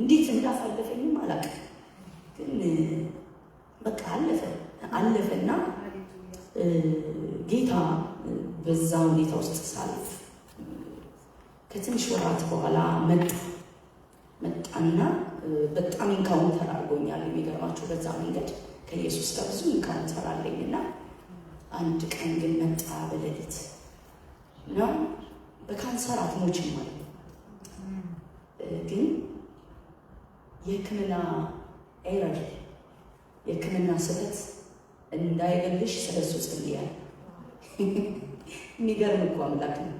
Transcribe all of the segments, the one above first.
እንዴት እንዳሳለፈኝም አላውቅም። ግን በቃ አለፈ አለፈና ጌታ በዛ ሁኔታ ውስጥ ሳልፍ ከትንሽ ወራት በኋላ መጣና በጣም encounter አድርጎኛል። የሚገርማችሁ በዛ መንገድ ከኢየሱስ ጋር ብዙ encounter አለኝና አንድ ቀን ግን መጣ በሌሊት እና በካንሰር አትሞችም ማለት ነው፣ ግን የሕክምና error፣ የሕክምና ስህተት እንዳይገልሽ ስለሱ ጸልያል። የሚገርም እኮ አምላክ ነው።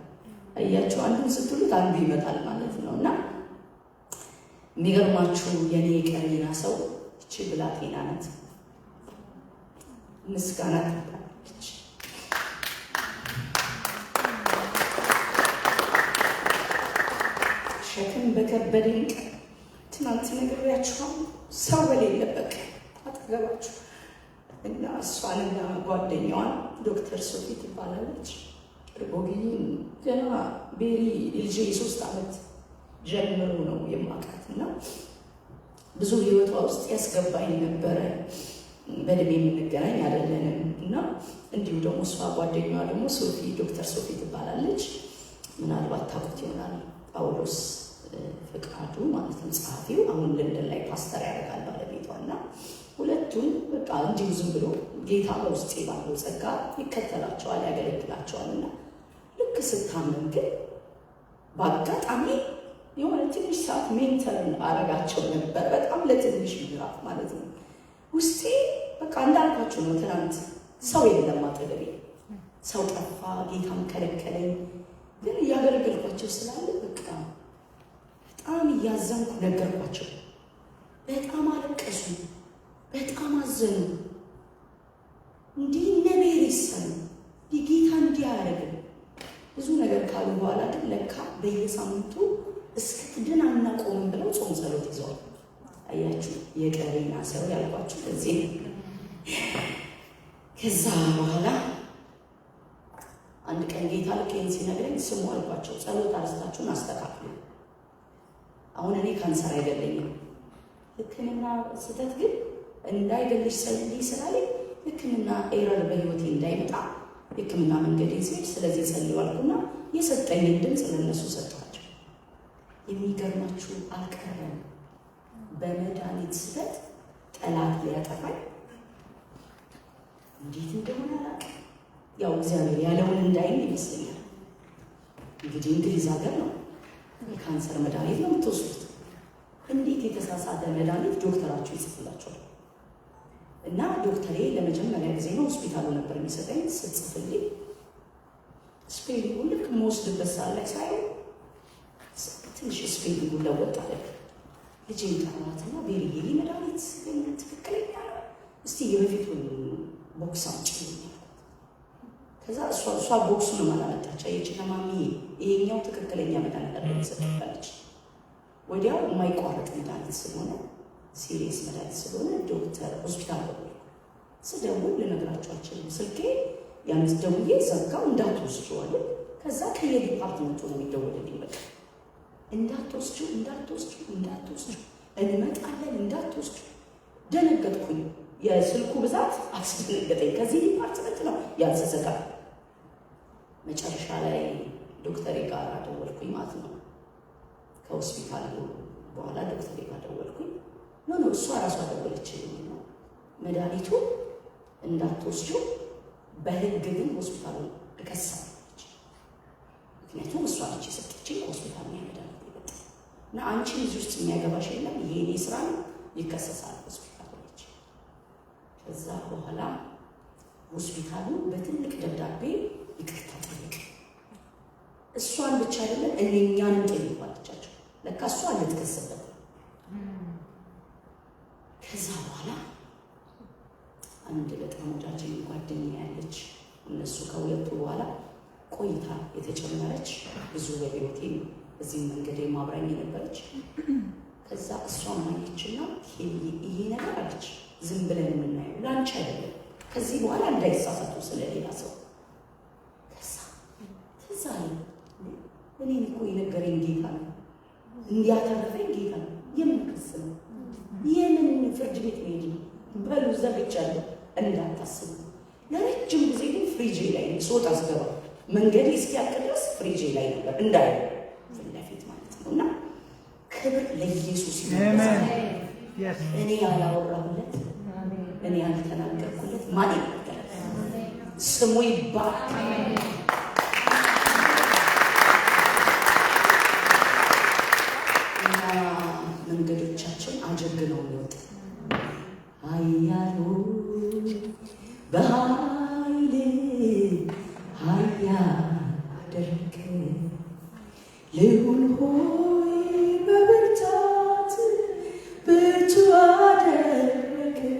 አያችሁ፣ አንዱን ስትሉት አንዱ ይመጣል ማለት ነው። እና የሚገርማችሁ የኔ የቀሬና ሰው እቺ ብላቴና ናት። ምስጋና ትባላለች። ሸክም በከበደኝ ቀን ትናንት ነግሬያችኋለሁ። ሰው በሌለበት ቀን አጠገባችሁ እና እሷንና ጓደኛዋን ዶክተር ሶፊ ትባላለች። እርጎግዬን ገና ቤሪ ልጄ የ3 ዓመት ጀምሮ ነው የማውቃት እና ብዙ ህይወቷ ውስጥ ያስገባኝ ነበረ። በእድሜ የምንገናኝ አይደለንም እና እንዲሁ ደግሞ እሷ ጓደኛዋ ደግሞ ሶፊ፣ ዶክተር ሶፊ ትባላለች። ምናልባት ታውቁት ይሆናል። ጳውሎስ ፍቃዱ ማለት ነው ጸሐፊው፣ አሁን ለንደን ላይ ፓስተር ያደርጋል ባለቤቷ። እና ሁለቱን በቃ እንዲሁ ዝም ብሎ ጌታ በውስጤ ባለው ጸጋ ይከተላቸዋል፣ ያገለግላቸዋል። እና ልክ ስታመም ግን በአጋጣሚ የሆነ ትንሽ ሰዓት mentor አረጋቸው ነበር፣ በጣም ለትንሽ ምዕራፍ ማለት ነው። ውስጤ በቃ እንዳልኳችሁ ነው። ትናንት ሰው የለም አጠገቤ፣ ሰው ጠፋ፣ ጌታም ከለከለኝ። ግን እያገለገልኳቸው ስላለ በቃ በጣም እያዘንኩ ነገርኳቸው። በጣም አለቀሱ፣ በጣም አዘኑ። እንዲህ ነቤር ይሰሉ ጌታ እንዲህ አያደርግም። ብዙ ነገር ካሉ በኋላ ግን ለካ በየሳምንቱ እስክትድን አናቆምም ብለው ጾም ጸሎት ይዘዋል። አያችሁ፣ የቀሬና ሰው ያልኳችሁ እዚህ ነው። ከዛ በኋላ አንድ ቀን ጌታ ልክ ይሄን ሲነግረኝ ስሙ አልኳቸው፣ ጸሎት አርስታችሁን አስተካክሉ። አሁን እኔ ካንሰር አይገለኝም፣ ሕክምና ስህተት ግን እንዳይገልሽ ጸልይ ስላለኝ ሕክምና error በህይወቴ እንዳይመጣ የሕክምና መንገዴን ሲሄድ ስለዚህ ጸልዩ አልኩና የሰጠኝን ድምፅ ለእነሱ ሰጠኋቸው። የሚገርማችሁ አልቀረም። በመድኃኒት ስህተት ጠላት ሊያጠፋኝ እንዴት እንደሆነ አላውቅም። ያው እግዚአብሔር ያለውን እንዳይል ይመስለኛል። እንግዲህ እንግሊዝ ሀገር ነው፣ የካንሰር መድኃኒት ነው የምትወስዱት። እንዴት የተሳሳተ መድኃኒት ዶክተራችሁ ይጽፍላችኋል? እና ዶክተሬ ለመጀመሪያ ጊዜ ነው፣ ሆስፒታሉ ነበር የሚሰጠኝ። ስትጽፍልኝ spelling ኡን ልክ የምወስድበት ሰዓት ላይ ሳየው ትንሽ spelling ኡን ለወጥ አለ። ልጄን ጠራኋትና ቤሪዬ ይህ መድኃኒት ግን ትክክለኛ ነው? እስቲ የበፊቱን box አምጪልኝ አልኳት። ከዛ እሷ box ኡንም አላመጣች። አየችና ማሚ ይሄኛው ትክክለኛ መድኃኒት አይደለም ሰጥታለች። ወዲያው የማይቋረጥ መድኃኒት ስለሆነ፣ serious መድኃኒት ስለሆነ ዶክተር ሆስፒታል ደወልኩ። ስደውል ልነግራቸው አልችልም። ስልኬ ያን ደውዬ ዘጋው። እንዳትወስጂው አለ። ከዛ ከየ department ኡ ነው የሚደወልልኝ። በቃ እንዳትወስጂው፣ እንዳትወስጂው፣ እንዳትወስጂው፣ እንመጣለን፣ እንዳትወስጂው። ደነገጥኩኝ። የስልኩ ብዛት አስደነገጠኝ። ከዚህ department ነው ያልተዘጋ። መጨረሻ ላይ ዶክተሬ ጋር ደወልኩኝ ማለት ነው። ከሆስፒታል በኋላ ዶክተሬ ጋር ደወልኩኝ። No, no፣ እሷ ራሷ ደወለችልኝ ነው፣ መድኃኒቱ እንዳትወስጂው፣ በህግ ግን ሆስፒታሉን እከሳለሁ። ምክንያቱም እሷ ነች የሰጠችኝ፣ ከሆስፒታል ነው መድኃኒት የመጣው እና አንቺን እዚህ ውስጥ የሚያገባሽ የለም፣ ይሄ የኔ ስራ ነው፣ ይከሰሳል ሆስፒታሉ ነች። ከዛ በኋላ ሆስፒታሉ በትልቅ ደብዳቤ ይቅርታ ጠየቀ። እሷን ብቻ አይደለም እኛንም ጠይቋለቻቸው። ለካ እሷ ልትከስበት ነው። ከዛ በኋላ አንድ በጣም ወዳጅ ጓደኛ ያለች፣ እነሱ ከሁለቱ በኋላ ቆይታ የተጨመረች፣ ብዙ በህይወቴ በዚህም መንገድ ማብራኝ የነበረች፣ ከዛ እሷ ማየችና ይሄ ነገር አለች ዝም ብለን የምናየው ለአንቺ አይደለም፣ ከዚህ በኋላ እንዳይሳሳቱ ስለሌላ ሰው። ከዛ ትዝ አለኝ፣ እኔን እኮ የነገረኝ ጌታ ነው፣ እንዲያተረፈኝ ጌታ ነው። የምን ክስ? ቤት መሄድ ነው። በሉ ዘግቻለሁ እንዳታስቡ። ለረጅም ጊዜ ግን ፍሪጄ ላይ ስወጣ ስገባ መንገዴ እስኪያልቅ ድረስ ፍሪጄ ላይ ነበር እንዳየው ፊት ለፊት ማለት ነው። እና ክብር ለኢየሱስ ይሁን። እኔ ያላወራሁለት፣ እኔ ያልተናገርኩለት ማን ይናገራል? ስሙ ይባረክ። እና መንገዶቻችን አጀግነው ይወጣ። ኃያሉ በኃይል ኃያል አደረግህ፣ ልዑል ሆይ በብርታት ብርቱ አደረግህ።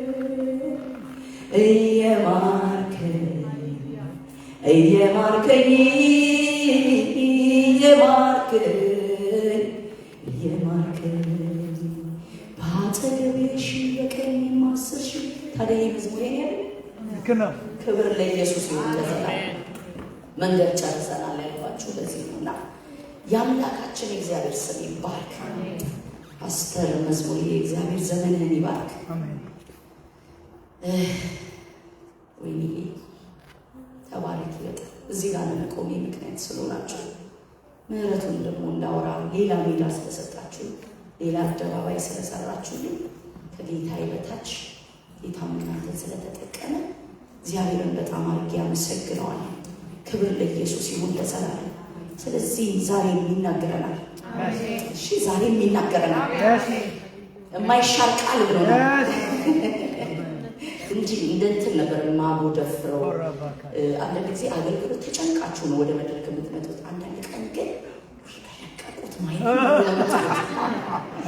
እየማርከኝ እየማርከኝ እየማርከኝ እየማርከኝ በአጠገቤ ሺህ በቀኜም 10,000። ታዲያ ይህ መዝሙር የኔ አይደል? ልክ ነው። ክብር ለኢየሱስ ይሁን ለዘላለም። መንገድ ጨርሰናል ያልኳችሁ ለዚህ ነው። እና የአምላካችን የእግዚአብሔር ስም ይባርክ። ፓስተር መዝሙር፣ የእግዚአብሔር ዘመንህን ይባርክ። አሜን። ወይኔ ተባረኪ። በጣም እዚህ ጋር ለመቆሜ ምክንያት ስለሆናችሁ፣ ምህረቱን ደግሞ እንዳወራ ሌላ ሜዳ ስለሰጣችሁ፣ ሌላ አደባባይ ስለሰራችሁልኝ፣ ከጌታዬ በታች ጌታም እናንተን ስለተጠቀመ እግዚአብሔርን በጣም አድርጌ አመሰግነዋለሁ። ክብር ለኢየሱስ ይሁን ለዘላለም። ስለዚህ ዛሬም ይናገረናል። እሺ፣ ዛሬም ይናገረናል። የማይሻር ቃል ብሎናል እንጂ እንደ እንትን ነበር ማቦ ደፍረው። አንዳንድ ጊዜ አገልግሎት ተጨንቃችሁ ነው ወደ መድረክ የምትመጡት። አንዳንድ ቀን ግን በለቀቁት ማየት ነው የምትሉት።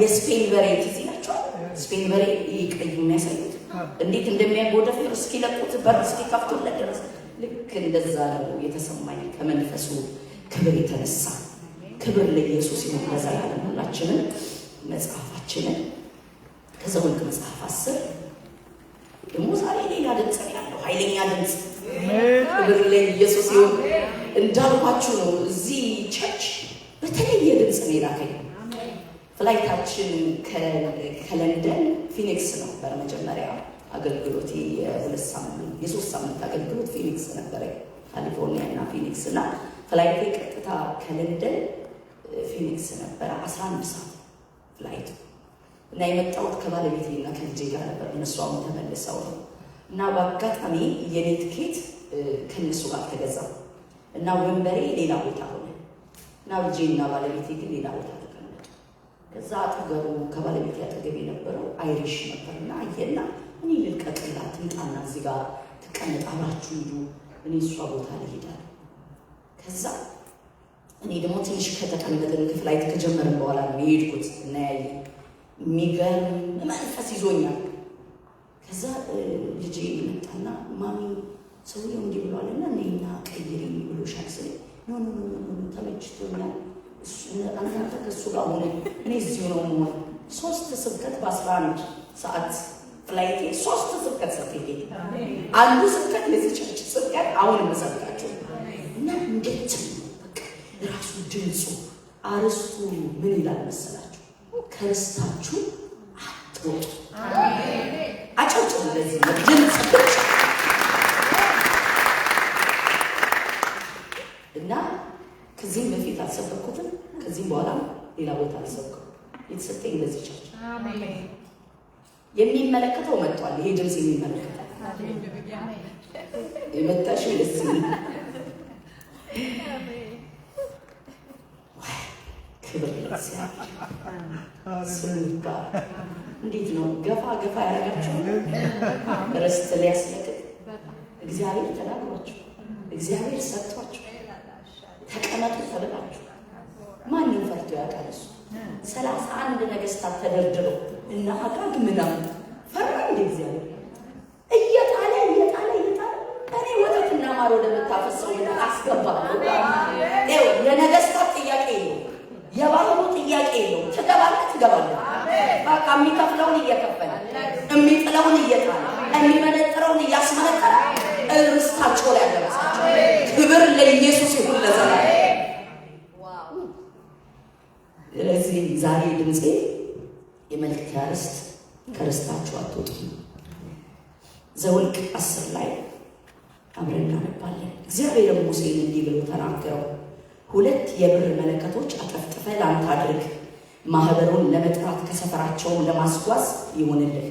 የስፔን በሬ ትዝ ይላችኋል? ስፔን በሬ ይህ ቀይ የሚያሳዩት እንዴት እንደሚያጎደፍር እስኪለቁት በር እስኪከፍቱለት ድረስ፣ ልክ እንደዛ ነው የተሰማኝ ከመንፈሱ ክብር የተነሳ። ክብር ለኢየሱስ ይሁን ለዘላለም። ሁላችንም መጽሐፋችንን ከዘኍልቍ መጽሐፍ 10። ደግሞ ዛሬ ሌላ ድምፅ ነው ያለው፣ ኃይለኛ ድምፅ። ክብር ለኢየሱስ ይሁን። እንዳልኳችሁ ነው፣ እዚህ church በተለየ ድምፅ ነው የላከኝ። Flight ኣችን ከለንደን ፊኒክስ ነበር። መጀመሪያ አገልግሎት የ2 ሳምንት የ3 ሳምንት አገልግሎት ፊኒክስ ነበረ፣ ካሊፎርኒያ እና ፊኒክስ። እና flight ኤ ቀጥታ ከለንደን ፊኒክስ ነበረ። 11 ሰዓት flight ኡ። እና የመጣሁት ከባለቤቴ እና ከልጄ ጋር ነበር። እነሱ አሁን ተመልሰው ነው። እና በአጋጣሚ የኔ ትኬት ከእነሱ ጋር አልተገዛም እና ወንበሬ ሌላ ቦታ ሆነ እና ልጄ እና ባለቤቴ ግን ሌላ ቦታ ተቀመጡ። ከዛ አጠገቡ ከባለቤቴ አጠገብ የነበረው Irish ነበር እና አየና እኔ ልልቀቅላት፣ ትምጣና እዚህ ጋር ትቀመጥ፣ አብራችሁ ሂዱ፣ እኔ እሷ ቦታ ልሄድ አለ። ከዛ እኔ ደግሞ ትንሽ ከተቀመጥን flight ከጀመርን በኋላ ነው የሄድኩት እና ያየ የሚገርም መንፈስ ይዞኛል። ከዛ ልጄ መጣና "ማሚ፣ ሰውየው እንዲህ ብሏልና እኔና ቀይሪኝ ብሎሻል" ስል "No, no, no, no, ተመችቶኛል። እናንተ ከእሱ ጋር ሆነ፣ እኔ እዚሁ ነው መሆን።" ሶስት ስብከት በ11 ሰዓት flight ኤ ሶስት ስብከት ሰጠኝ ጌታ። አንዱ ስብከት ለዚህ church ስብከት አሁን የምሰብካቸው እና እንዴት በቃ ራሱ ድምፁ። አርስቱ ምን ይላል መሰላችሁ? ከርስታችሁ አትወጡ። አጨብጭቡ ለዚህ ድምፅ ብቻ። እና ከዚህም በፊት አልሰበኩትም፣ ከዚህም በኋላ ሌላ ቦታ አልሰብኩም። የተሰጠኝ ለዚህ church የሚመለከተው መጥቷል። ይሄ ድምፅ የሚመለከተው የመጣሽው ለዚህ ነው። ክብር ለእግዚአብሔር፣ ስሙ ይባረክ። እንዴት ነው ገፋ ገፋ ያደረጋችሁ ርስት ሊያስለቅቅ? እግዚአብሔር ተናግሯችሁ፣ እግዚአብሔር ሰጥቷችሁ፣ ተቀመጡ ተብላችሁ ማንም ፈርቶ ያውቃል? እሱ 31 ነገስታት ተደርድረው እና አጋግ ምናምን ፈራ እንደ? እግዚአብሔር እየጣለ እየጣለ እየጣለ እኔ ወተትና ማር ወደምታፈሰው ምድር አስገባለሁ። ይኸው የነገስታት ጥያቄ የለውም፣ የባህሩ ጥያቄ የለውም። ትገባለህ ትገባለህ። በቃ የሚከፍለውን እየከፈለ፣ የሚጥለውን እየጣለ፣ የሚመነጥረውን እያስመነጠረ ርስታቸው ላይ ያደረሳቸው። ክብር ለኢየሱስ ይሁን ለዘላለም። ስለዚህ ዛሬ ድምፄ የመልእክት አርዕስት ከርስታችሁ አትወጡም። ዘኍልቍ 10 ላይ አብረን እናነባለን። እግዚአብሔርም ሙሴን እንዲህ ብሎ ተናገረው። ሁለት የብር መለከቶች አጠፍጥፈህ ለአንተ አድርግ፣ ማህበሩን ለመጥራት ከሰፈራቸውም ለማስጓዝ ይሆንልህ።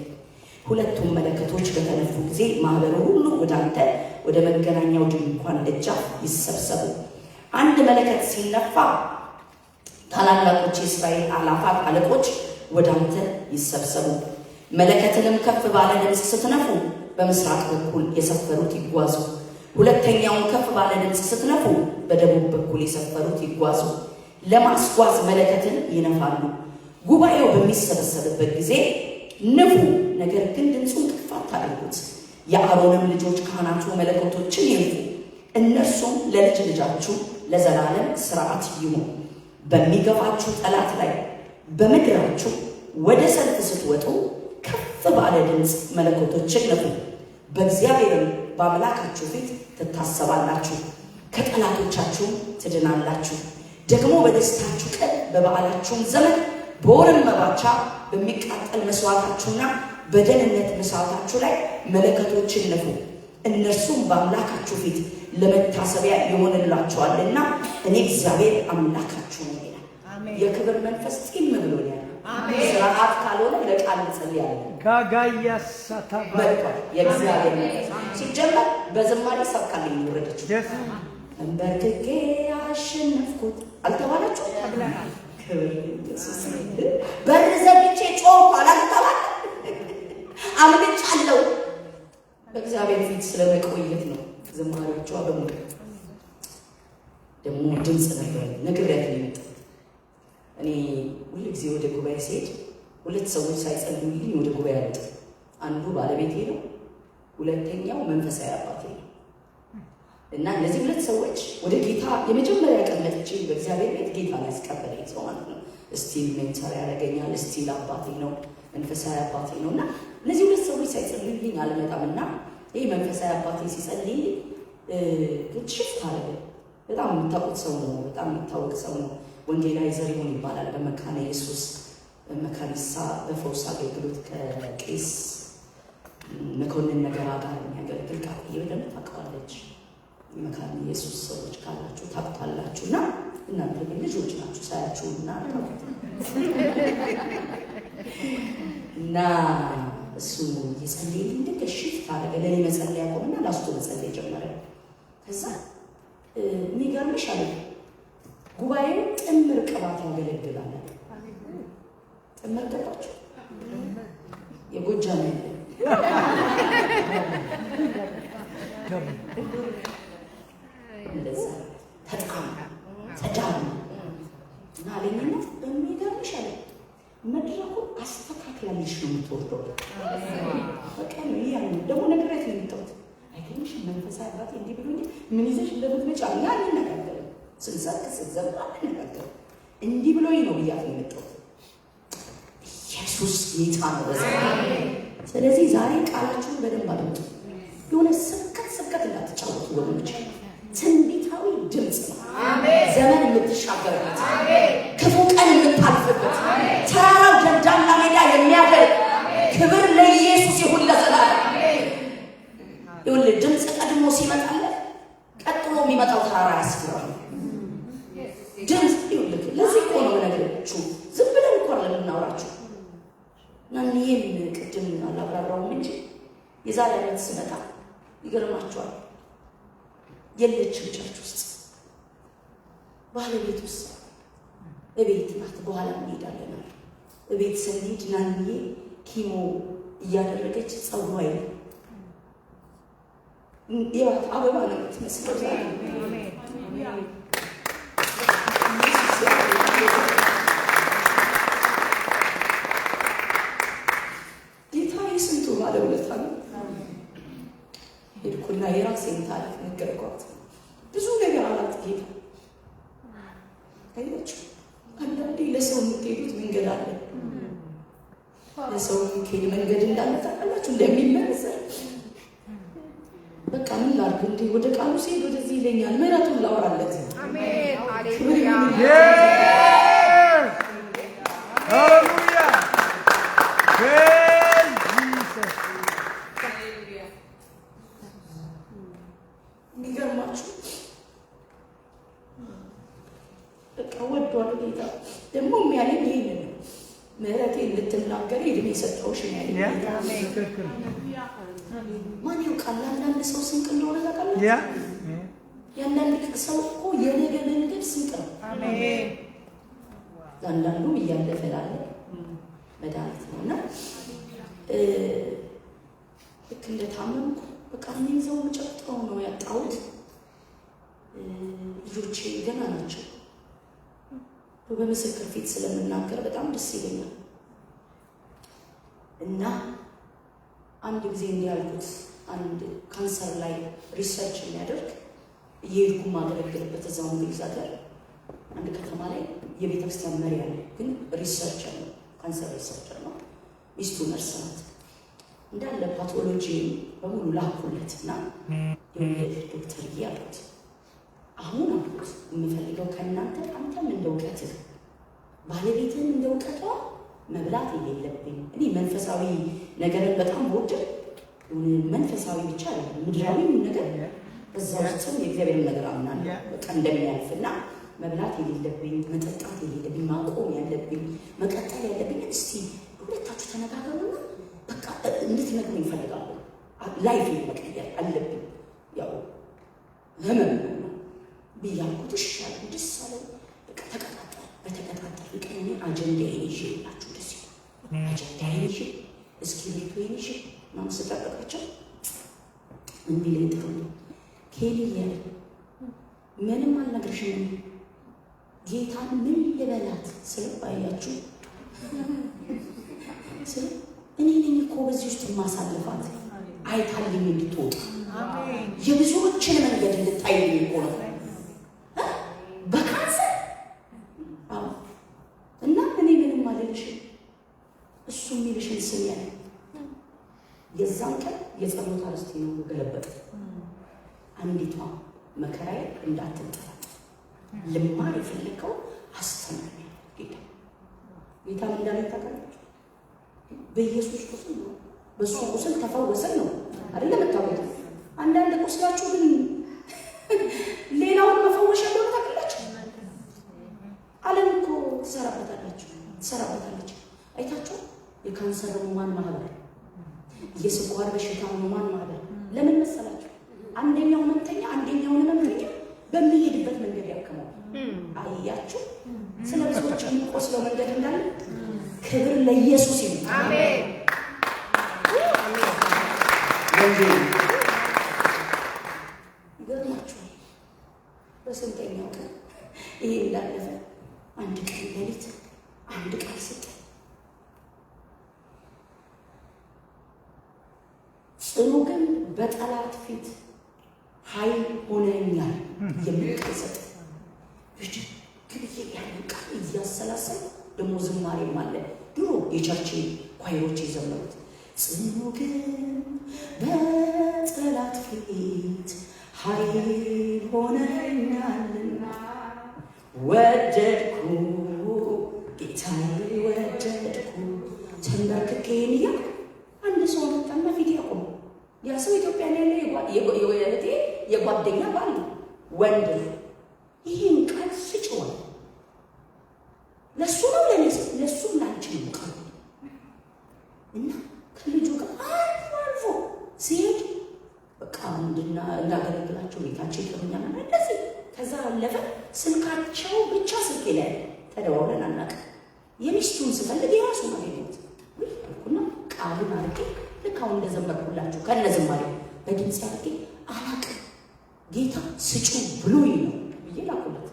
ሁለቱም መለከቶች በተነፉ ጊዜ ማህበሩ ሁሉ ወደ አንተ ወደ መገናኛው ድንኳን ደጃፍ ይሰብሰቡ። አንድ መለከት ሲነፋ ታላላቆች የእስራኤል አላፋት አለቆች ወደ አንተ ይሰብሰቡ። መለከትንም ከፍ ባለ ድምፅ ስትነፉ በምስራቅ በኩል የሰፈሩት ይጓዙ። ሁለተኛውን ከፍ ባለ ድምፅ ስትነፉ በደቡብ በኩል የሰፈሩት ይጓዙ። ለማስጓዝ መለከትን ይነፋሉ። ጉባኤው በሚሰበሰብበት ጊዜ ንፉ፣ ነገር ግን ድምፁን ከፍ አታድርጉት። የአሮንም ልጆች ካህናቱ መለከቶችን ይንፉ። እነርሱም ለልጅ ልጃችሁ ለዘላለም ሥርዓት ይሁን። በሚገፋችሁ ጠላት ላይ በምድራችሁ ወደ ሰልፍ ስትወጡ ከፍ ባለ ድምፅ መለከቶችን ንፉ። በእግዚአብሔርም በአምላካችሁ ፊት ትታሰባላችሁ፣ ከጠላቶቻችሁም ትድናላችሁ። ደግሞ በደስታችሁ ቀን በበዓላችሁም ዘመን በወርም መባቻ በሚቃጠል መስዋዕታችሁና በደህንነት መስዋዕታችሁ ላይ መለከቶችን ንፉ። እነርሱም በአምላካችሁ ፊት ለመታሰቢያ ይሆንላችኋልና እኔ እግዚአብሔር አምላካችሁ ነኝ ይላል። የክብር መንፈስ ጢም ብሎ ያለ ስርዓት ካልሆነ ለቃል እንጸልያለን። ጋጋያሳታባ መጥቷል። የእግዚአብሔር መንፈስ ሲጀመር በዝማሬ ሰብካልኝ የወረደችው ተንበርክኬ አሸነፍኩት አልተባላችሁ? ክብር ለኢየሱስ። በር ዘግቼ ጮህኩ አላልተባለ? አምልጫለሁ። በእግዚአብሔር ፊት ስለመቆየት ነው ዝማሬዎቿ በሙሉ። ደግሞ ድምፅ ነበር፣ ነግሬያት ነው የመጣሁት። እኔ ሁል ጊዜ ወደ ጉባኤ ስሄድ ሁለት ሰዎች ሳይጸልዩልኝ ወደ ጉባኤ አልወጣም። አንዱ ባለቤቴ ነው፣ ሁለተኛው መንፈሳዊ አባቴ ነው። እና እነዚህ ሁለት ሰዎች ወደ ጌታ የመጀመሪያ ቀን መጥቼ በእግዚአብሔር ቤት ጌታን ያስቀበለኝ ሰው ማለት ነው። Still mentor ያደርገኛል፣ still አባቴ ነው፣ መንፈሳዊ አባቴ ነው። እና እነዚህ ሁለት ሰዎች ሳይጸልዩልኝ አልመጣም። እና ይህ መንፈሳዊ አባቴ ሲጸልይልኝ shift አደረገ። በጣም የምታውቁት ሰው ነው። በጣም የሚታወቅ ሰው ነው። ወንጌላዊ ዘሪሁን ይባላል። በመካነ ኢየሱስ መካኒሳ በፈውስ አገልግሎት ከቄስ መኮንን ነገራ ጋር የሚያገለግል፣ ቃልዬ በደንብ ታውቀዋለች። መካነ ኢየሱስ ሰዎች ካላችሁ ታውቁታላችሁ። እና እናንተ ግን ልጆች ናችሁ ሳያችሁ እና ታውቁት እና እሱ እየጸለየልኝ ድንገት shift አደረገ። ለእኔ መጸለይ ያቆምና ላስቶ መጸለይ ጀመረ። ከዛ የሚገርምሽ አለ፣ ጉባኤው ጥምር ቅባት ያገለግላል። ጥምር ገባችሁ? የጎጃም ያለ እንደዛ ተጣም ተዳም እና አለኝና የሚገርምሽ አለ፣ መድረኩ አስተካክላለሽ ነው የምትወርደው። በቃ ነው ይሄ ደግሞ ነግሬያት ነው የመጣሁት። አይገርምሽም? መንፈሳዊ አባቴ እንዲህ ብሎኛል። ምን ይዘሽ እንደምትመጪ እኛ አንነጋገርም። ስንሰብክ ስንዘምር አንነጋገርም። እንዲህ ብሎኝ ነው ብያት ነው የመጣሁት። ኢየሱስ ጌታ ነው በዛ። ስለዚህ ዛሬ ቃላችሁን በደንብ አድምጡ። የሆነ ስብከት ስብከት እንዳትጫወቱ ወገኖች። ትንቢታዊ ድምፅ ነው። ዘመን የምትሻገርበት፣ ክፉ ቀን የምታልፍበት፣ ተራራው ደልዳላ ሜዳ የሚያደርግ፣ ክብር ለኢየሱስ ይሁን ለዘላለም። ይኸውልህ ድምፅ ቀድሞ ሲመጣልህ ቀጥሎ የሚመጣው ተራራ ያስፈራል። ድምፅ ይኸውልህ፣ ለዚህ እኮ ነው የምነግራችሁ። ዝም ብለን እኮ አይደለም የምናወራችሁ። እና ይህም ቅድም አላብራራውም እንጂ የዛሬ ዓመት ስመጣ ይገርማችኋል፣ የለችም church ውስጥ፣ ባለቤት ውስጥ እቤት ናት። በኋላ እንሄዳለን አለ። እቤት ስንሄድ ናንዬ chemo እያደረገች ፀጉሯ የለም። ይዋት አበባ ነው የምትመስለው ዛሬ። ጌታ የስንቱ ባለውለታ ነው። ሄድኩና የራሴን ታሪክ ነገርኳት። ብዙ ነገር አላት ጌታ። አያችሁ፣ አንዳንዴ ለሰው የምትሄዱት መንገድ አለ። ለሰው የሚሄድ መንገድ እንዳለ ታውቃላችሁ፣ እንደሚመነዘር። በቃ ምን ላድርግ እንዴ? ወደ ቃሉ ሲሄድ ወደዚህ ይለኛል። ምሕረቱን ላወራለት። ክብር ይሁን። Yes! Hallelujah! Yes! ምህረቴን እንድትናገሪ እድሜ የሰጠሁሽ ነው ያለኝ ጌታ። ትክክል። ማን ያውቃል? አንዳንድ ሰው ስንቅ እንደሆነ ታውቃለህ? የአንዳንድ ሰው እኮ የነገ መንገድ ስንቅ ነው። ለአንዳንዱም እያለፈ ላለ መድኃኒት ነው። እና ልክ እንደታመምኩ በቃ የሚይዘው የምጨብጠው ነው ያጣሁት። ልጆቼ ገና ናቸው። በምስክር ፊት ስለምናገር በጣም ደስ ይለኛል። እና አንድ ጊዜ እንዲህ ያልኩት፣ አንድ ካንሰር ላይ research የሚያደርግ፣ እየሄድኩ የማገለግልበት እዛው እንግሊዝ ሀገር አንድ ከተማ ላይ የቤተ ክርስቲያን መሪ ያለ፣ ግን research ያለው ካንሰር researcher ነው። ሚስቱ ነርስ ናት። እንዳለ pathology በሙሉ ላኩለት እና ይኸውልህ ዶክተርዬ አልኩት፣ አሁን አልኩት የምፈልገው ከእናንተ፣ አንተም እንደ እውቀትህ ባለቤትህም እንደ እውቀቷ፣ መብላት የሌለብኝ፣ እኔ መንፈሳዊ ነገርን በጣም ወድ መንፈሳዊ ብቻ አይደለም ምድራዊም ነገር በዛ ውስጥም የእግዚአብሔርን ነገር አምናለሁ። በቃ እንደሚያልፍና መብላት የሌለብኝ፣ መጠጣት የሌለብኝ፣ ማቆም ያለብኝ፣ መቀጠል ያለብኝ እስቲ ሁለታችሁ ተነጋገሩና በቃ እንድትነግሩኝ ይፈልጋሉ። Life መቀየር አለብኝ፣ ያው ህመም ነው ብያልኩት። እሺ አለ፣ ደስ አለው። በቃ ተቀጣጠል። በተቀጣጠል ቀን እኔ አጀንዳዬን ይዤ የላችሁ ደስ ይላል። አጀንዳዬን ይዤ፣ እስክሪብቶዬን ይዤ ምናምን ስጠብቃቸው ምን ቢለኝ ጥሩ ነው? ኬሊ እያለ ምንም አልነግርሽም፣ እኔ ጌታን ምን ልበላት ስለው፣ አያችሁ ስለው እኔ ነኝ እኮ በዚህ ውስጥ የማሳልፋት፣ አይታልኝ እንድትወጣ፣ የብዙዎችን መንገድ እንድታይልኝ እኮ ነው በካንሰር። አዎ፣ እና እኔ ምንም አልልሽም፣ እሱ የሚልሽን ስሚ ያለ። የዛን ቀን የጸሎት አርስቴ ነው ገለበጠ። አንዲቷ መከራዬ እንዳትንጠላጠል ልማር የፈለከው አስተምረኝ ጌታ። ጌታ ምን እንዳለኝ ታውቃላችሁ? በኢየሱስ ቁስል ነው፣ በእሱ ቁስል ተፈወሰን ነው አይደለ? መታወቅ አንዳንድ ቁስላችሁ ግን ሌላውን መፈወሻ እንደሆነ ታውቃላችሁ። ዓለም እኮ ትሰራበታላችሁ፣ ትሰራበታለች። አይታችሁ የካንሰር ህሙማን ማህበር፣ የስኳር በሽታ ህሙማን ማህበር ለምን መሰላችሁ? አንደኛው ህመምተኛ አንደኛውን ህመምተኛ በሚሄድበት መንገድ ያክመዋል። አያችሁ፣ ስለ ብዙዎች የሚቆስለው መንገድ እንዳለ። ክብር ለኢየሱስ ይሁን። ወንጌል ይገርማችኋል። በስንተኛው ቀን ይሄ እንዳለፈ አንድ ቀን ሌሊት አንድ ቃል ሰጠ። ጽኑ ግን በጠላት ፊት ኃይል ሆነኛል የሚል ቃል ሰጠ። ብድግ ብዬ ያንን ቃል እያሰላሰል ደግሞ ዝማሬም አለ፣ ድሮ የ church choir ኦች የዘመሩት፣ ጽኑ ግን በጠላት ፊት ኃይል ሆነኛልና ወደድኩ ጌታዬ ወደድኩ፣ ተንበርክኬ እያልኩ አንድ ሰው መጣና ፊት ያቆመ። ያ ሰው ኢትዮጵያ ያለ የእህቴ የጓደኛ ባል ነው፣ ወንድ ነው። ይህን ቃል ስጭዋል፣ ለእሱ ነው ለእኔ፣ ለእሱም ለአንቺ ነው ቃሉ። እና ከልጁ ጋር አልፎ አልፎ ሲሄድ በቃ እንዳገለግላቸው ቤታቸው ይጠሩኛል እንደዚህ። ከዛ አለፈ ስልካቸው ብቻ ስልኬ ላይ አለ። ተደዋውለን አናውቅም። የሚስቱን ስፈልግ የራሱን አገኘሁት። ውይ አልኩና ቃሉን አድርጌ ልክ አሁን እንደዘመርኩላችሁ ከነ ዝማሬው በድምፅ አድርጌ አላቅም ጌታ ስጩ ብሎኝ ነው ብዬ ላኩለት።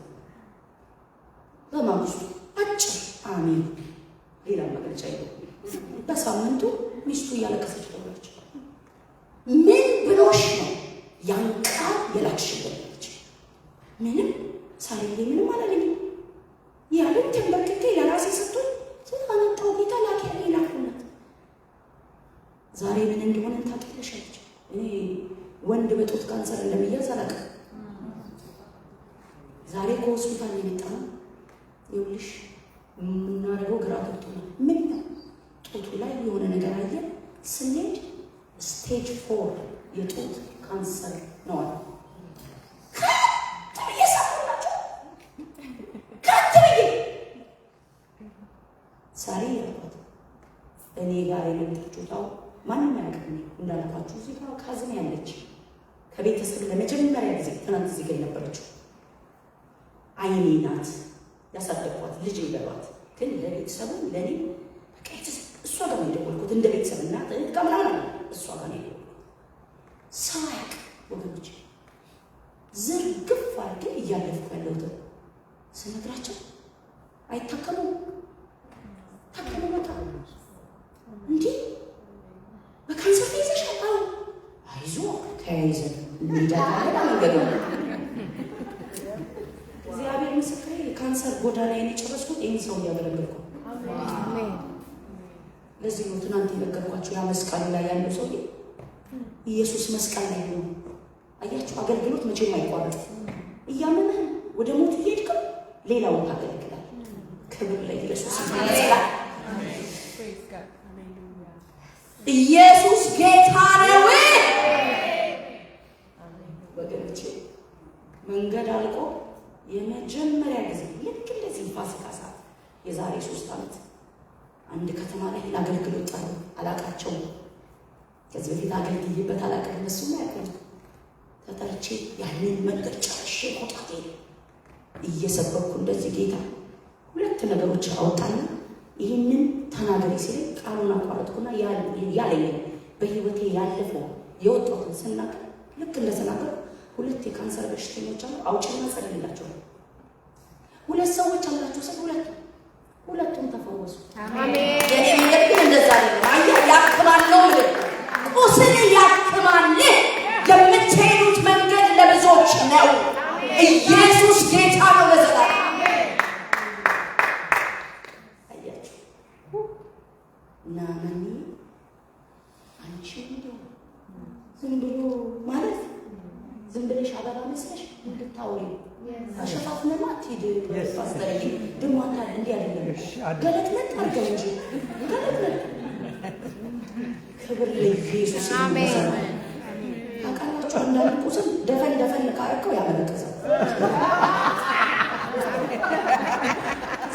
በማግስቱ አጭር አሜን፣ ሌላ መግለጫ የለውም። በሳምንቱ ሚስቱ እያለቀሰች ደወለች። ምን ብሎሽ ነው ያን ቃል የላክሽልን? አለች። ምንም ሳርዬ ምንም አላለኝም። ያንን ተንበርክኬ ለራሴ ሰጥቶኝ አመጣው፣ ጌታ ላኪ ያለኝ ላኩላት። ዛሬ ምን እንደሆነ ታውቂያለሽ አለች። እኔ ወንድ በጡት ካንሰር እንደሚያዝ አላውቅም። ዛሬ ከሆስፒታል የመጣ ነው። ይኸውልሽ የምናደርገው ግራ ገብቶናል። ምን ነው? ጡቱ ላይ የሆነ ነገር አየን። ስንሄድ stage 4 የጡት ካንሰር ነው አለ። ከት ብዬ ሳኩላቸው። ከት ብዬ ሳሪ ያልኳት እኔ ጋር የመጣችሁት አሁን ማንም አያውቅም። እኔ እንዳልኳችሁ እዚህ ጋር cousin ያለች ከቤተሰብ ለመጀመሪያ ጊዜ ትናንት እዚህ ጋር የነበረችው አይኔ ናት ያሳደግኳት ልጅ ይበሏት፣ ግን ለቤተሰቡ ለእኔ በቃ እሷ ጋር ነው የደወልኩት። እንደ ቤተሰብ እናት እህት ጋር ምናምን አለ እሷ ጋር ነው የደወልኩት። ሰው አያውቅም ወገኖች። ዝርግፍ አድርጌ እያለፍኩ ያለሁትን ስነግራቸው አይታከሙም። ታከሙ በቃ እንዲህ በካንሰር ተይዘሻል? አዎ። አይዞ ተያይዘን እንሄዳለን መንገዱ ነው። እግዚአብሔር ምስክሬ፣ የካንሰር ጎዳናዬን የጨረስኩት ይህን ሰው እያገለገልኩ ነው። ለዚህ ነው ትናንት የነገርኳቸው ያ መስቀሉ ላይ ያለው ሰውዬ ኢየሱስ መስቀል ላይ ነው። አያችሁ፣ አገልግሎት መቼም አይቋረጥም። እያመመህ ወደ ሞት እየሄድክም ሌላውን ታገለግላለህ። ክብር ለኢየሱስ ይሁን። ኢየሱስ ጌታ ነው። ወገኖቼ፣ መንገድ አልቆ የመጀመሪያ ጊዜ ልክ እንደዚህ ፋሲካ ሰዓት የዛሬ 3 ዓመት አንድ ከተማ ላይ ለአገልግሎት ጠሩ። አላቃቸውም። ከዚህ በፊት አገልግዬበት አላውቅም። እነሱም አያውቁም። ተጠርቼ ያንን መንገድ ጨርሼ መውጣቴ እየሰበኩ እንደዚህ ጌታ ሁለት ነገሮች አወጣና ይህንን ተናገሪ ሲለኝ ቃሉን አቋረጥኩና ያለኝ በህይወቴ ያለፈው የወጣሁትን ስናገር ልክ እንደተናገርኩ ሁለት የካንሰር በሽተኞች አሉ። አውጭና ጸልይላቸው። ሁለት ሰዎች አላቸው ስል ሁለቱም ተፈወሱ። የኔ መንገድ ግን እንደዛ አይደለም። አየህ፣ ያክማል ነው የምልህ፣ ቁስል ያክማል። የምትሄዱት መንገድ ለብዙዎች ነው። ኢየሱስ ጌታ ነው ለዘላለም። አያችሁ እና መኒ አንቺ እንደው ዝም ብሎ ማለት ዝም ብለሽ አበባ መስለሽ እንድታወሪ አሸፋፍነማ አትሂድ። ፓስተርዬ ደግሞ አንተ እንዲህ አይደለም እኮ ገለጥለጥ አድርገው እንጂ ገለጥለጥ። ክብር ለኢየሱስ ይሁን። ታውቃላችሁ፣ አንዳንድ ቁስል ደፈን ደፈን ካረከው ያመለክዛል።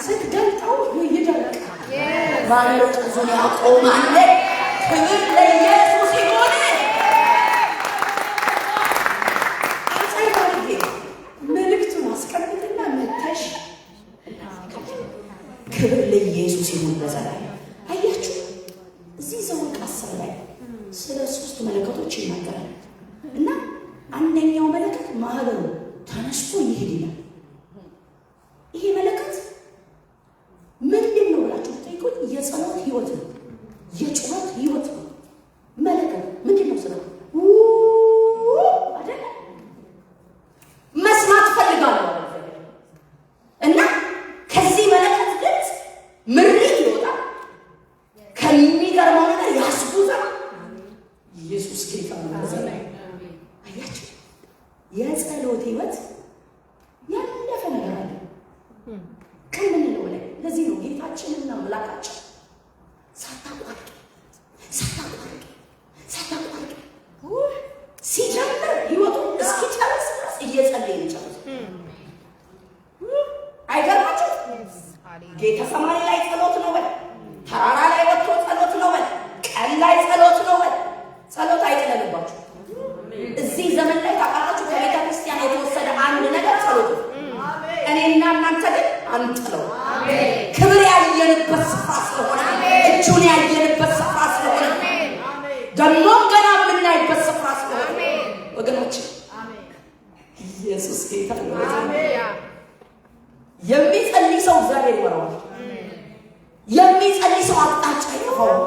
ስትገልጠው ይደርቃል። ማለቅዙን ያቆማል። ክብር ለኢየሱስ ይሁን። አጠር አድርጌ መልእክቱን አስቀምጥና መተሽ ክብር ለኢየሱስ ይሁን ለዘላለም። አያችሁ፣ እዚህ ዘኍልቍ 10 ላይ ስለ ሶስት መለከቶች ይናገራል እና አንደኛው መለከት ማህበሩ ተነስቶ ይሄድ ይላል። ይሄ መለከት ምንድን ነው ብላችሁ ብትጠይቁኝ የጸሎት ህይወት ነው፣ የጩኸት ህይወት ነው። መለከት ምንድን ነው? ስለው አይደለ መስማት ፈልጋለሁ እና ከዚህ መለከት ድምፅ ምሪት ይወጣል። ከሚገርመው ነገር ያስጉዛል። ኢየሱስ ጌታ ነው። አያችሁ፣ የጸሎት ህይወት ያለፈ ነገር አለ ከምንለው በላይ። ለዚህ ነው ጌታችንና አምላካችን ሳታቋርጡ ሳታቋርጡ ሳታቋርጡ ሲጀምር ህይወቱ እስኪጨርስ ድረስ እየጸለየ ነው የጨረሰው። አይገርማችሁ? ጌተሰማኒ ላይ ጸሎት ነው በል፣ ተራራ ላይ ወጥቶ ጸሎት ነው በል፣ ቀን ላይ ጸሎት ነው በል። ጸሎት አይቅለልባችሁ። እዚህ ዘመን ላይ ታውቃላችሁ፣ ከቤተ ክርስቲያን የተወሰደ አንድ ነገር ጸሎት ነው። እኔና እናንተ ግን አንጥለው። ክብር ያየንበት ስፍራ ስለሆነ፣ እጁን ያየንበት ስፍራ ስለሆነ፣ ደግሞም ገና የምናይበት ስፍራ ስለሆነ ወገኖች፣ ኢየሱስ ጌታ ነው። የሚጸልይ ሰው እግዚአብሔር ይመራዋል። የሚጸልይ ሰው አቅጣጫ አይጠፋውም።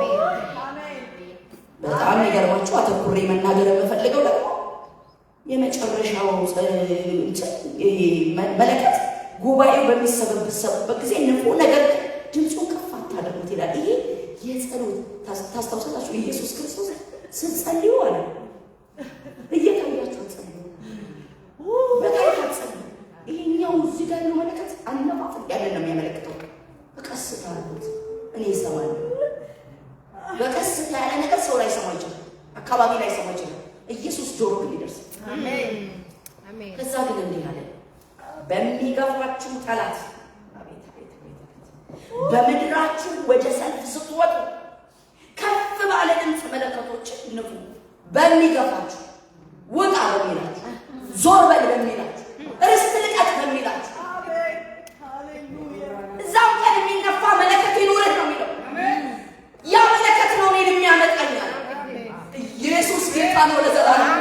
በጣም የሚገርማችሁ አተኩሬ መናገር የምፈልገው ደግሞ የመጨረሻው መለከት ጉባኤው በሚሰበሰብበት ጊዜ ንፉ፣ ነገር ግን ድምፁን ከፍ አታደርጉት ይላል። ይሄ የጸሎት ታስታውሳላችሁ? ኢየሱስ ክርስቶስ ስትጸልዩ አለ እየታያችሁ ጸልዩ፣ በታይታ ጸልዩ። ይሄኛው እዚህ ጋር ያለው መለከት አነፋፈቅ ያለን ነው የሚያመለክተው። በቀስታ አድርጉት፣ እኔ እሰማለሁ። በቀስታ ያለ ነገር ሰው ላይ ሰማ ይችላል፣ አካባቢ ላይ ሰማ ይችላል። ኢየሱስ ጆሮ ግን ይደርስ። ከዛ ግን እንዲህ አለ፣ በሚገፋችሁ ጠላት፣ አቤት አቤት አቤት፣ በምድራችሁ ወደ ሰልፍ ስትወጡ በሚገፋችሁ፣ ውጣ በሚላችሁ፣ ዞር በል በሚላችሁ፣ ርስት ልቀቅ በሚላችሁ እዛም ቀን የሚነፋ መለከት ይኑርህ ነው የሚለው። ያ መለከት ነው እኔን የሚያመጣኛል። ኢየሱስ ጌታ ነው ለዘላለም።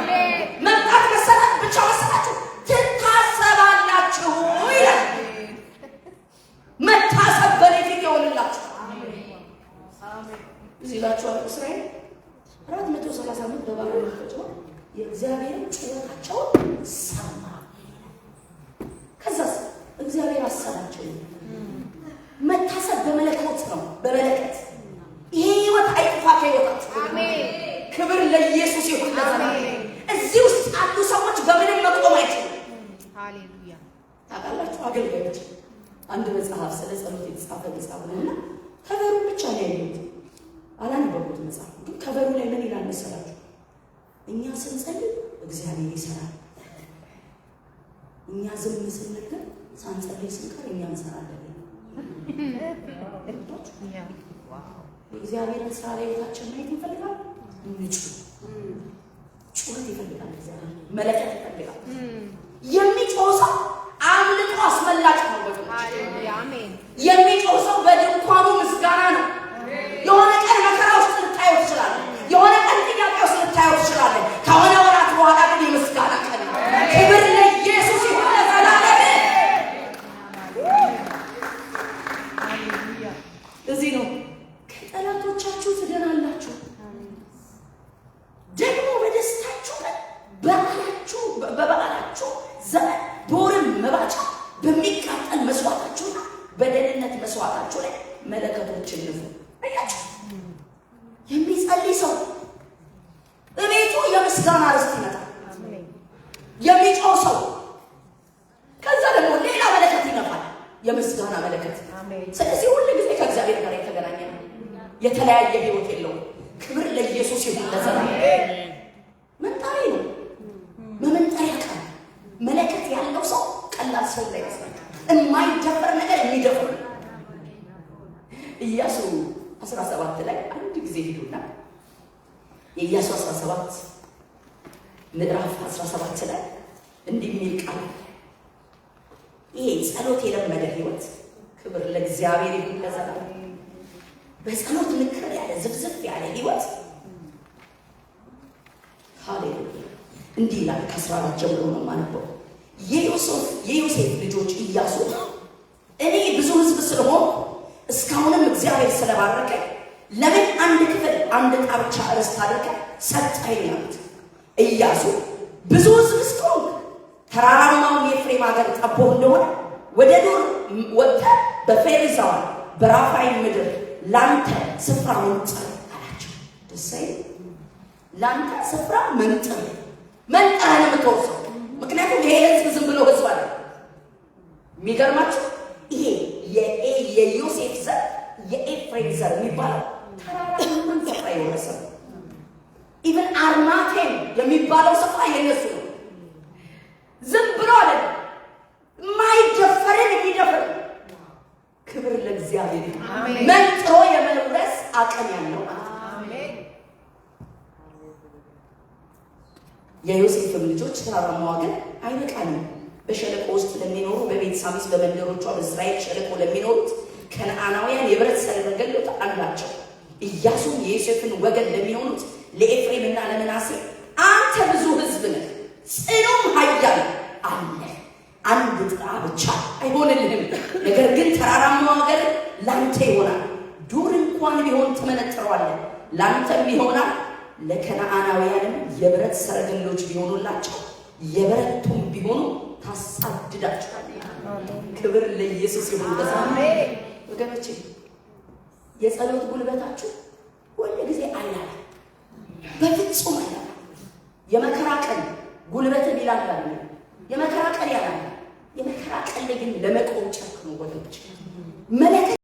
መምጣት መሰላት ብቻ መሰላችሁ? ትታሰባላችሁ ይላል። መታሰብ በእኔ ፊት ይሆንላችሁ። እዚህ ይላችኋል። እስራኤል 430 ዓመት በባቢሎን ተጭኖ የእግዚአብሔርን ጩኸታቸውን ሰማ። ከዛስ እግዚአብሔር አሰባቸው። መታሰብ በመለኮት ነው፣ በመለከት። ይሄ ህይወት አይጥፋ ከህይወታችሁ። ክብር ለኢየሱስ ይሁን ለዘላለም። እዚህ ውስጥ ያሉ ሰዎች በምንም መቆም አይችሉም። ሃሌሉያ። ታውቃላችሁ አገልጋዮች፣ አንድ መጽሐፍ ስለ ጸሎት የተጻፈ መጽሐፍ ነው እና cover ኡን ብቻ ነው ያየሁት፣ አላነበብኩት መጽሐፍ ግን cover ኡ ላይ ምን ይላል መሰላችሁ? እኛ ስንጸልይ እግዚአብሔር ይሰራል፣ እኛ ዝም ስንል ግን ሳንጸልይ ስንቀር እኛ እንሰራለን። የእግዚአብሔርን ስራ በሕይወታችን ማየት ይፈልጋል። እንጩህ። ጩኸት ይፈልጋል። እግዚአብሔር መለከት ይፈልጋል። የሚጮህ ሰው አምልጦ አስመላጭ ነው ወገኖች። ሃሌሉያ፣ አሜን። የሚጮህ ሰው በድንኳኑ ምስጋና ነው። የሆነ ቀን መከራ ውስጥ ልታየው ትችላለህ። የሆነ ቀን ጥያቄ ውስጥ ልታየው ትችላለህ። ከሆነ ወራት በኋላ ግን የምስጋና ቀን ነው። ክብር ለኢየሱስ ይሁን ለዘላለም። ሃሌሉያ። እዚህ ነው ከጠላቶቻችሁ ትድናላችሁ፣ ደግሞ በደስታችሁ ቀን በበዓላችሁ በበዓላችሁ ዘመን በወርም መባቻ በሚቃጠል መስዋዕታችሁና በደህንነት መስዋዕታችሁ ላይ መለከቶችን ንፉ። አያችሁ፣ የሚጸልይ ሰው እቤቱ የምስጋና ርስት ይመጣል። የሚጮህ ሰው ከዛ ደግሞ ሌላ መለከት ይነፋል፣ የምስጋና መለከት። አሜን። ስለዚህ ሁል ጊዜ ከእግዚአብሔር ጋር የተገናኘ ነው። የተለያየ ህይወት የለውም። ክብር ለኢየሱስ ይሁን ለዘላለም። መንጣሪ ነው፣ መመንጠሪያ ቃል። መለከት ያለው ሰው ቀላል ሰው እንዳይመስላችሁ፣ የማይደፈር ነገር የሚደፍር ነው። ኢያሱ 17 ላይ አንድ ጊዜ ሂዱና የኢያሱ 17 ምዕራፍ 17 ላይ እንዲህ የሚል ቃል አለ። ይሄ ጸሎት የለመደ ህይወት፣ ክብር ለእግዚአብሔር ይሁን ለዘላለም። በጸሎት ንክር ያለ ዝፍዝፍ ያለ ህይወት፣ ሃሌሉያ፣ እንዲህ ይላል። ከ14 ጀምሮ ነው የማነበው። የዮሴፍ ልጆች ኢያሱ እኔ ብዙ ህዝብ ስለሆንኩ እስካሁንም እግዚአብሔር ስለባረከኝ ለምን አንድ ክፍል አንድ ዕጣ ብቻ ርስት አድርገህ ሰጠኸኝ አሉት። ኢያሱ ብዙ ህዝብ እስከሆንክ ተራራማውን የኤፍሬም ሀገር ጠቦህ እንደሆነ ወደ ዱር ወጥተህ በፌርዛውያን በራፋይም ምድር ላንተ ስፍራ መንጥር አላቸው። ደስ አይልም? ላንተ ስፍራ መንጥር፣ መንጥረህ ነው የምትወርሰው። ምክንያቱም ይሄ ህዝብ ዝም ብሎ ህዝብ አለ። የሚገርማችሁ ይሄ የዮሴፍ ዘር የኤፍሬም ዘር የሚባለው ተራራማን ስፍራ የወረሰ ነው። Even አርማቴም የሚባለው ስፍራ የነሱ ነው። ዝም ብሎ አይደለም፣ የማይደፈርን የሚደፍር ነው። ክብር ለእግዚአብሔር ይሁን። አሜን። መንጥሮ የመውረስ አቅም ያለው ማለት ነው። አሜን። የዮሴፍም ልጆች ተራራማው ግን አይበቃንም፣ በሸለቆ ውስጥ ለሚኖሩ በቤት ሳሚስ በመንደሮቿ በእስራኤል ሸለቆ ለሚኖሩት ከነዓናውያን የብረት ሰረገሎች አላቸው። ኢያሱም የዮሴፍን ወገን ለሚሆኑት ለኤፍሬምና ለምናሴ አንተ ብዙ ሕዝብ ነህ፣ ጽኑም ኃያል አለህ፣ አንድ ዕጣ ብቻ አይሆንልህም። ነገር ግን ተራራማው ሀገር ላንተ ይሆናል። ዱር እንኳን ቢሆን ትመነጥረዋለህ፣ ላንተም ይሆናል። ለከነዓናውያንም የብረት ሰረገሎች ቢሆኑላቸው የበረቱም ቢሆኑ ታሳድዳቸዋለህ። ክብር ለኢየሱስ ይሁን። አሜን። ወገኖቼ፣ የጸሎት ጉልበታችሁ ሁል ጊዜ አይላላ፣ በፍጹም አይላላ። የመከራ ቀን ጉልበትን ይላላል። የመከራ ቀን ያላል። የመከራ ቀን ላይ ግን ለመቆም ጨክኑ ወገኖች። መለከት